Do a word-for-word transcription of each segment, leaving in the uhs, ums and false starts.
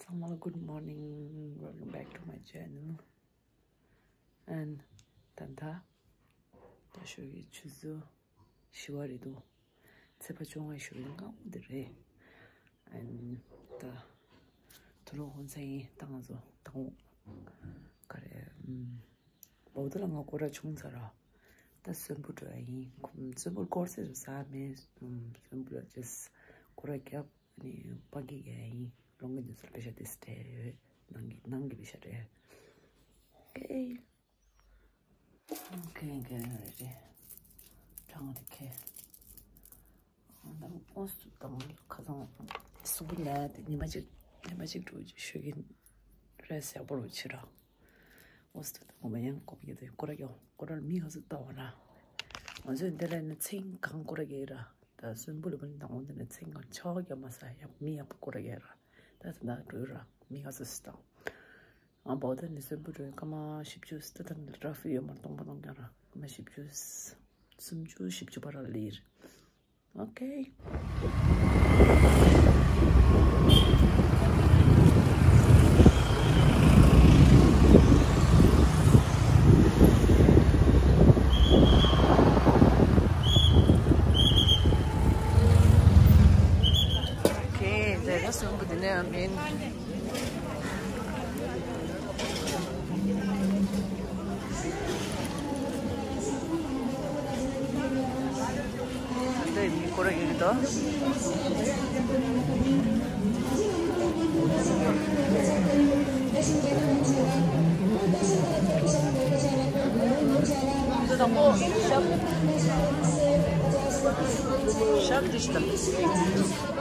ཚང་མ་ལ་good morning, welcome back to my channel. And ད་ད་ད་ཞོགས་ཀྱི་ཆུ་ཚོད་བཞི་པ་རེད་འདུག་ཚེས་པ་བཅོ་ལྔ་ཞོགས་ཀྱི་སྔ་པོ་དེ་རེད། And ད་དུ་རུ་ཧོན་ཚ་ཡིན་ཏང་ཚོ་དང་ག་རེ་ཨམ། བོད་ལ་ང་སྐོར་ར་ཆུང་ཚ་ར། ད་གསོན་པོ་འགྲོ་ཡ་ཡིན། གསོན་པོ་སྐོར་ཚེ་ཟ་མེད། གསོན་པོ་ལ་just སྐོར་ར་རྒྱབ། ནི་པ་གི་ག་ཡིན། རོང་གི་འདི་ཚོར་པེ་ཤ་དེ་སྟེ་ཡོད། ནང་གི་ནང་གི་པེ་ཤ་རེད། ཨོ་ཁེ། ཨོ་ཁེ་ཁེ་རེད་རེད། གྲང་རེད་ཁེ། ཨོ་སུ་དང་ཁ་སང་སུ་བུ་ལ་དེ་ཉི་མ་གཅིག་ཉི་མ་གཅིག་འགྲོ་ཞོད་ཀྱི་རེད་ཟེར་པོ་རུ་ཕྱི་ར། ཨོ་སུ་དང་མ་ཡང་ཀོ་པ་ཡོད་དེ་སྐོར་ར་ཡོང་སྐོར་ར་མི་ཧ་སུ་ལྟ་བ་ར། ང་ཚོས་འདི་ལ་ནི་ཚིང་གང་སྐོར་ར་གེ་ར། ད་གསོན་པོ་ལ་བུན་དང་འོ་འདི་ནི་ཚིང་གང་ཆ་བ་རྒྱབ་མ་ས་ཡ་མི་ཡག་པོ་སྐོར་ར་གེ་ར། ད་ད་ད་འགྲོ་ཡོད་ར་མི་ཧ་སུ་སུ་དང་། ཨ་བོ་ད་ནི་གསོན་པོ་འགྲོ་ཡོད་སྐར་མ་བཞི་བཅུ་སྟོད་ཐང་ལ་ཊ་ཕིག་ཡོད་མ་སྟོང་པ་སྟོང་རྐྱང་ར་སྐར་མ་བཞི་བཅུ་སུམ་ཅུ་བཞི་བཅུ་བར་ལ་ལིར། ཨོ་ཁེ། ཨོ་ཁེ། ད་ད་གསོན་པོ་འདི་ནས་ཡང་མིན། འདི་མི་སྐོར་ར་ཡོད་དོ། ཞབས་བྲིས་དང་།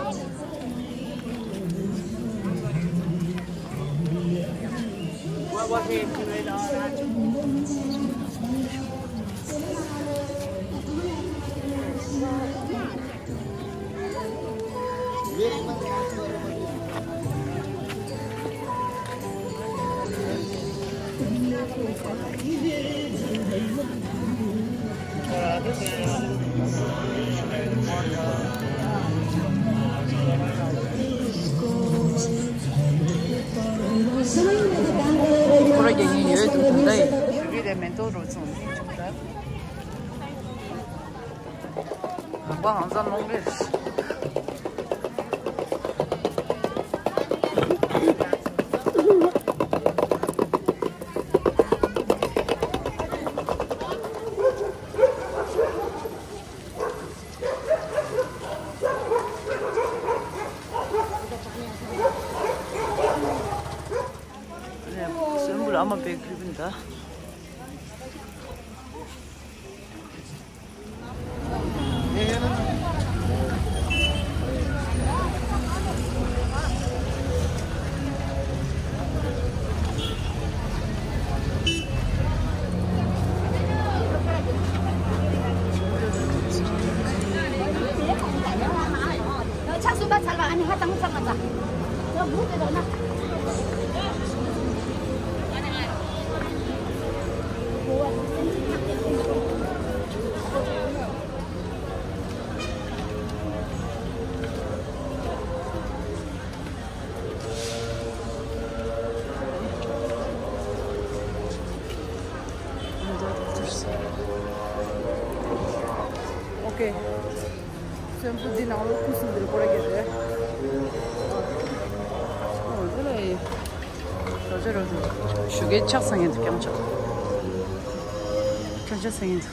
ཁོ་ར་རྒྱ་ཡིན་ཡོད་འདུག་ད་ལྟ་ཡིན། ཞུ་གི་རེད་མེ་ཏོག་རོ་ཚོང་ནས་ཆུ་ད། རང་པ་ཧང་སང་ལོང་རེད། གསོན་པོ་ལ་ཨ་མ་པའི་ཁུལ་པིན་ད། ཆ་གསུམ་པ་ཚར་བ་ཨ་ནི་ཧ་ཏང་ཚར་མ་ཚར། ཡང་མུ་དེ་དང་ན། ཨོ་ཁེ། གསོན་པོ་འདི་ནང་ལོགས་ཁུ་སིམ་འདིར་སྐོར་ར་རྒྱག་རེད། ཨོ་འདི་ལ་ཡི། རོ་ཅོ་རོ་ཅོ། ཞུ་གེ་ཆགས་སང་ཡིན་འདུག་རྐྱང་ཆགས། ཁྱོད་ཆགས་སང་ཡིན་འདུག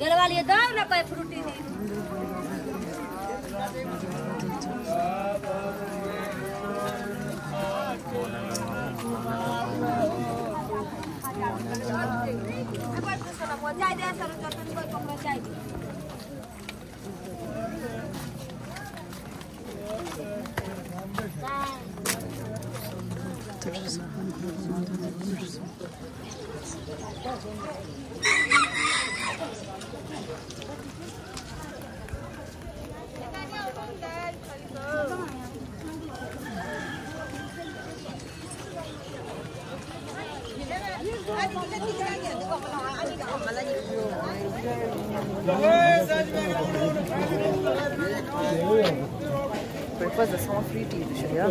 गलवा लिए दो ना कोई फ्रूटी दी। Breakfast is all free tea, you should, yeah.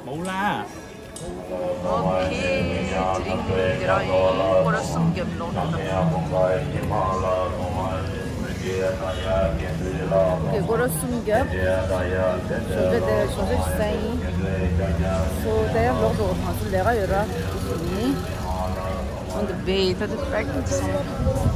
Mẫu lá. Ok, དེ་རིང་འདི་རང་ཡིན། སྐོར་ར་གསུམ་བརྒྱབ་ལོག་འགྲོ། ཨོ་ཀེ། སྐོར་ར་གསུམ་བརྒྱབ། ཞོགས་ཇ་དེ་ཞོགས་ཇ་ཞིག་ཟ་ཡིན། སོ་དེ་ཡང་ལོག་འགྲོ་གི། ང་ཚོ་ལས་ཀ་ཡོད་ར། ཡིན། On the way, ད་དུ་པེག་ཏུ་སོང་།